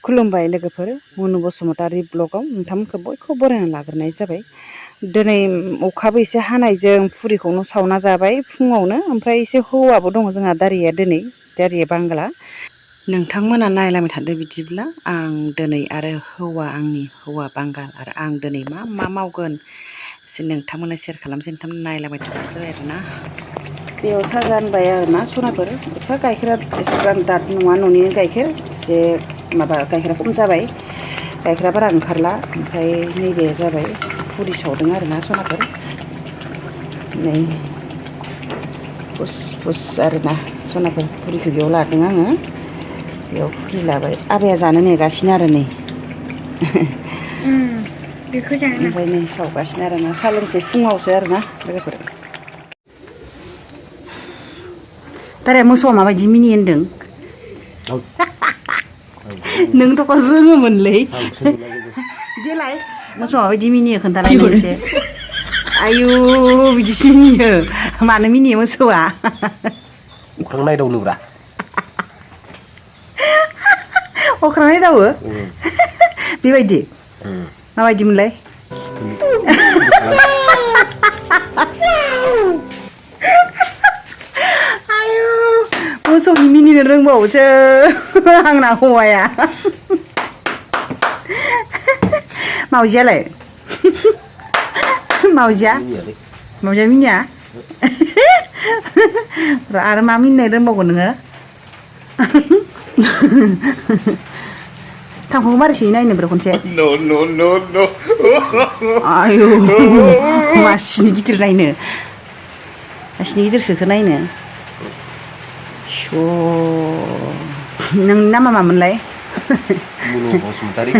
खुलुमबाय लोगोफोर मनु बसुमतारी ब्लगाव नोंथांमोनखौ बयखौबो बरायना लाग्रोनाय जाबाय। दिनै अखाबो एसे हानायजों फुरिखौनो सावना जाबाय फुङावनो ओमफ्राय एसे हौवाबो दङ जोंहा दारिया दिनै दारिया बांगाला। नोंथांमोना नायलांबाय थादो बिदिब्ला आं दिनै आरो आंनि हौवा बांगाल आरो आं दिनै मा मावगोन एसे नोंथांमोननो सेयार खालामसै नोंथांमोना नायलांबाय थाबानो जाबाय आरोना। बेयाव साहा जानबाय आरोना सनाफोर एफा गाइखेरा एसेबां दाद नङा न'नि गाइखेर एसे माबा गाइखेरा खम जाबाय गाइखेरा बारा ओंखारला ओमफ्राय नैबे जाबाय फुरि सावदों आरोना सनाफोर नै फुस आरोना सनाफोर फुरिखौ बेयाव लादों आङो बेयाव फुरि लाबाय आबाया जानो नेगासिनो आरो नै बेखौ जानो ओमफ्राय नै सावगासिनो आरोना साहा लोंसै फुङावसो आरोना लोगोफोर। दारिया मोसौआ माबायदि मिनि होनदों नोंथ' रोङोमोनलै देलाय मोसौआ माबायदि मिनियो खोन्थालाय नों एसे। आयु बिदिसो मिनियो मानो मिनियो मोसौआ अख्रां नायदावनोब्रा अख्रां नायदावो बेबायदि माबायदिमोनलाय मोसौनि मिनिनो रोंबावोसो आंना हौवाया। मावजियालाय मावजिया मिनिया आरो मा मिनिनो रोंबावगोन नोङो थांखौबो मारै सोयो नायनो ब्रा खनसे आयु मासिनि गिदिर नायनो मासिनि गिदिरसोखौ नायनो नोंनि नामा मामोनलाय मनु बसुमतारी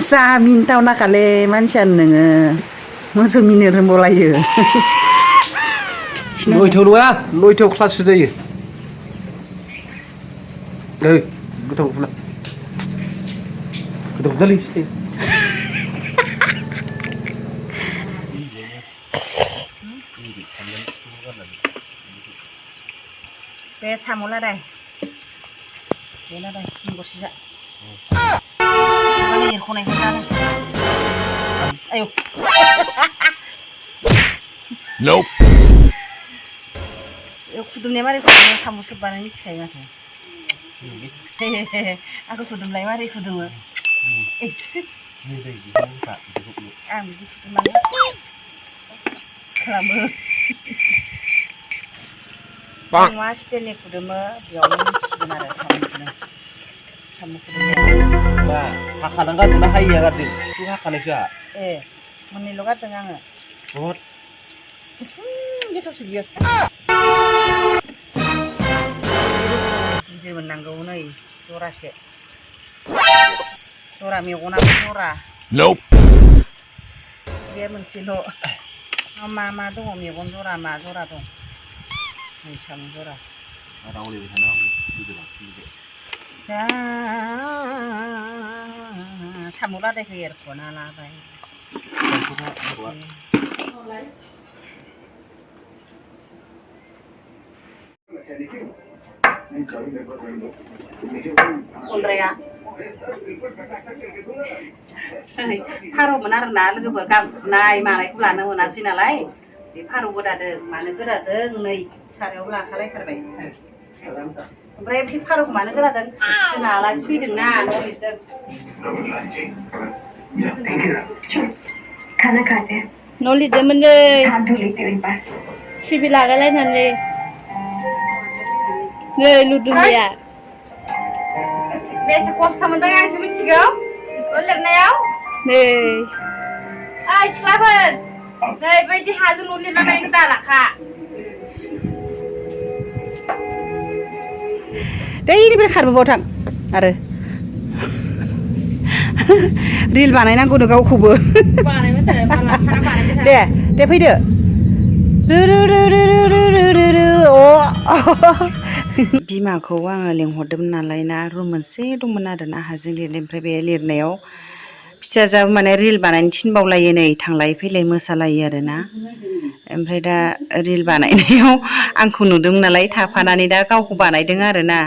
जा मिनिथाव नाखालै मानसियानो नोङो मोसौ मिनिनो रोंबावलायो। 9थायाव नङा 9थायाव क्लाससो जायो। ओइ गोथाव जालै बे साम'लादाय बे लादाय गरसे जा एरख'नायखौ जादों आयौ खुदुमनाया मारै खुदुमो साम' सोबबानो मिथिखायो माथो आंखौ खुदुमलाय मारै खुदुमो आं बिदि खुदुमनानै खालामो मा स्टाइलनि खुदुमो बेयावनो मिथिसिगोन आरो साम' खुदुमनाया हाखानां गारदोंना हायिया गारदों सिथु हाखानायखौ ए मोननैल' गारदों आङो गेसावसो बियो गिदिर मोननांगौ नै जरासे जरा मेगनाबो जरा बे मोनसेल' मा दङ मेगन जरा मा जरा दं नै साम' जरा साम' लादायखौ एरख'ना लाबाय अन्द्राया फारौमोन आरोना लोगोफोर गाबफुनाय मानायखौ लानो मोनासै नालाय बे फारौ गोदादों मानो गोदादों नै सारायाव लाखालायथारबाय ओमफ्राय बे फारौखौ मानो गोदादों जोंना आलासि फैदोंना न' लिरदों न' लिरदोंमोन नै टिभि लागायलायनानै नै लुदुमिया बेसे खस्थ' मोनदों आंसो मिथिगौ न' लिरनायाव नै ओइ सिख्लाफोर नै बायदि हाजों न' लिरनायखौ दालाखा दैनिफ्राय खारबोबाव थां आरो रिल बानायनांगौनो गावखौबो दे फैदो बिमाखौ आङो लेंहरदोंमोन नालाय ना रुम मोनसे दंमोन आरोना हाजों लिरनाय ओमफ्राय बे लिरनायाव फिसाजोआबो माने रिल बानायनो थिनबावलायो नै थांलाय फैलाय मोसालायो आरोना ओमफ्राय दा रिल बानायनायाव आंखौ नुदोंमोन नालाय थाफानानै दा गावखौ बानायदों आरोना